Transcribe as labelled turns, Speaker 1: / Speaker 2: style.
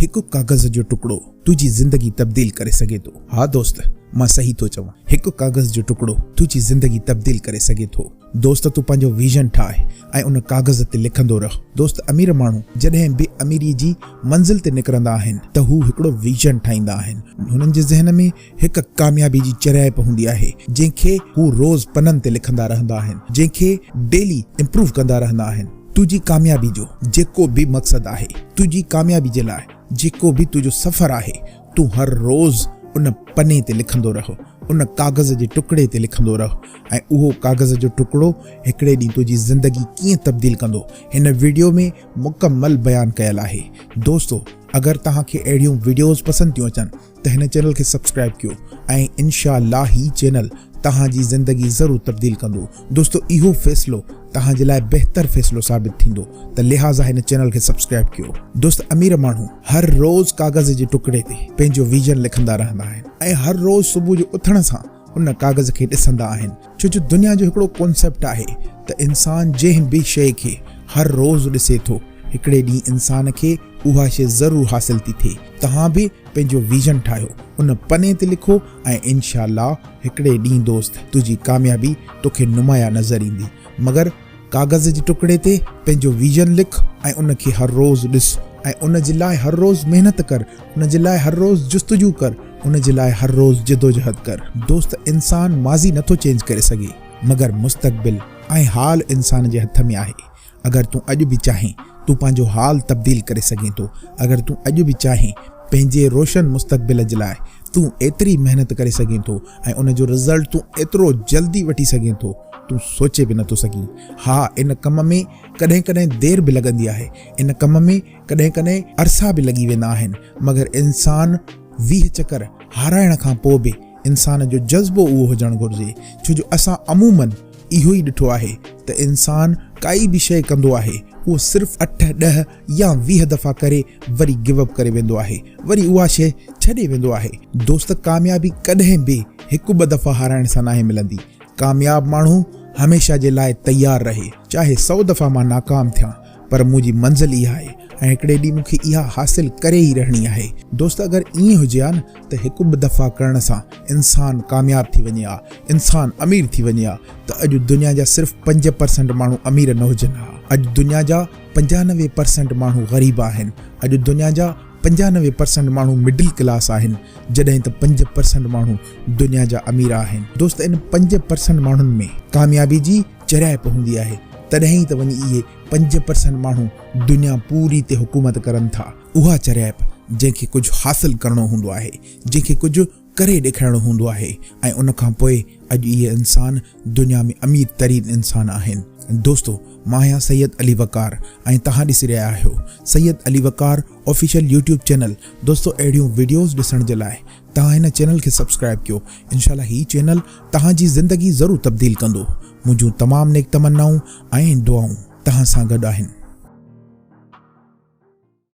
Speaker 1: هڪ ڪاغذ جو ٽڪڙو تنهنجي زندگي تبديل ڪري سگهي ٿو. ها دوست مان صحيح ٿو چوان هڪ ڪاغذ جو ٽڪڙو تنهنجي زندگي تبديل ڪري سگهي ٿو. دوست تون پنهنجو ويزن ٺاهه ۽ ان ڪاغذ تي لکندو رهه. دوست امير ماڻهو جڏهن به اميري جي منزل تي نڪرندا آهن ته هو هڪڙو ويزن ٺاهيندا آهن. هنن جي ذهن ۾ هڪ ڪاميابي جي چريائپ هوندي آهي جنهن کي هو روز پنن تي لکندا رهندا آهن جنهن کي ڊيلي امپروو ڪندا رهندا آهن. تنهنجي ڪاميابي جو جيڪو به مقصد آهي، تنهنجي ڪاميابي جي لاء جيڪو به تنهنجو سفر آهي، تون هر روز ان پني تي لکندو رهه، ان ڪاغذ جي ٽڪڙي تي لکندو رهه ۽ اهو ڪاغذ جو ٽڪڙو هڪڙي ڏينهن تنهنجي زندگي ڪيئن تبديل ڪندو، هن وڊيو ۾ مڪمل بيان ڪيل آهي. دوستو اگر توهان کي اهڙيون وڊيوز پسند ٿيون اچن ته هن چينل کي سبسڪرائب ڪيو ۽ انشاء الله هي چينل توهان جي زندگي ضرور تبديل ڪندو دوستو اهو فيصلو توهان جي لاء بهتر فيصلو ثابت ٿيندو ته لهٰذا هن چينل کي سبسڪرائب ڪيو دوست امير ماڻهو هر روز ڪاغذ جي ٽڪڙي تي پنهنجو ويزن لکندا رهندا آهن ۽ هر روز صبح جو اٿڻ سان ان ڪاغذ کي ڏسندا آهن ڇو جو دنيا جو هڪڙو ڪانسيپٽ آهي ته انسان جنهن به شيء کي هر روز ڏسي ٿو هڪڙي ڏينهن انسان کي اها شيء ضرور حاصل ٿي ٿئي. توهان به پنهنجو ويزن ٺاهيو، ان پني تي لکو ۽ انشاء الله هڪڙي ڏينهن دوست تنهنجي ڪاميابي توکي نمايان نظر ايندي. مگر ڪاغذ جي ٽڪڙي تي پنهنجو ويزن لک ۽ ان کي هر روز ڏس ۽ ان جي لاء هر روز محنت ڪر، ان جي لاء هر روز جستجو ڪر، ان جي لاء هر روز جدوجهد ڪر. دوست انسان ماضي نٿو چينج ڪري سگهي مگر مستقبل ۽ حال انسان جي هٿ ۾ آهي. اگر تون اڄ به چاهين تون پنهنجو حال تبديل ڪري سگهين ٿو. اگر تون اڄ به چاهين پنهنجي روشن مستقبل جي لاء تون ايتري محنت ڪري سگهين ٿو ۽ ان جو رزلٽ تون ايترو جلدي وٺي سگهين ٿو تون سوچي به نٿو سگهين. ها ان ڪم ۾ ڪڏهن ڪڏهن دير به لڳندي آهي. ان ڪم ۾ ڪڏهن ڪڏهن عرصا به لڳي ويندا آهن مگر انسان 20 چڪر هارائڻ کان پوء به انسان جو جذبو اهو هجڻ گهرجي ڇو جو اسان عموماً اهو ئي ڏٺو آهي ته انسان ڪائي به شيء ڪندو آهي اهو صرف اٺ، ڏهه يا 20 دفعا ڪري وري گيو اپ ڪري ويندو آهي وري اها شيء ڇڏي ويندو آهي. دوست ڪاميابي ڪڏهن به هڪ ٻه دفعا هارائڻ سان ناهي ملندي. ڪامياب ماڻهو هميشه جي لاء تيار رهي چاهي سئو دفعا مان ناڪام ٿيان پر منهنجي منزل اها آهي ۽ هڪڙي ڏينهن مون کي اها حاصل ڪري ئي رهڻي آهي. دوست اگر ائين هجي ها نه ته هڪ ٻه دفعا ڪرڻ سان انسان ڪامياب ٿي وڃي ها، انسان امير ٿي وڃي ها ته اڄ دنيا جا صرف 5% ماڻهو امير نه هجن ها. اڄ دنيا جا 95% ماڻهو غريب آهن. اڄ دنيا جا 95% ماڻهو مڊل ڪلاس آهن جڏهن ته 5% ماڻهو دنيا جا امير آهن. دوست ان 5% ماڻهن ۾ ڪاميابي جي چريائپ هوندي آهي تڏهن ئي ته وڃي اهي 5% ماڻهو دنيا پوري تي حڪومت ڪرن ٿا. اها چريائپ جنهن کي ڪجهه حاصل ڪرڻو هوندو آهي، جنهن کي ڪجهه ڪري ڏيکارڻو هوندو آهي ۽ ان کان پوء اڄ اهي انسان دنيا ۾ امير ترين انسان آهن. دوستو مان آهيان سيد علي وقار ۽ توهان ڏسي رهيا آهيو Syed Ali Waqar official YouTube channel دوستو اهڙيون وڊيوز ڏسڻ جي لاء توهان هن چينل کي سبسڪرائب ڪيو انشاء الله هي چينل توهان جي زندگي ضرور تبديل ڪندو منهنجون تمام نيڪ تمنائون ۽ دعائون توهان سان گڏ آهن.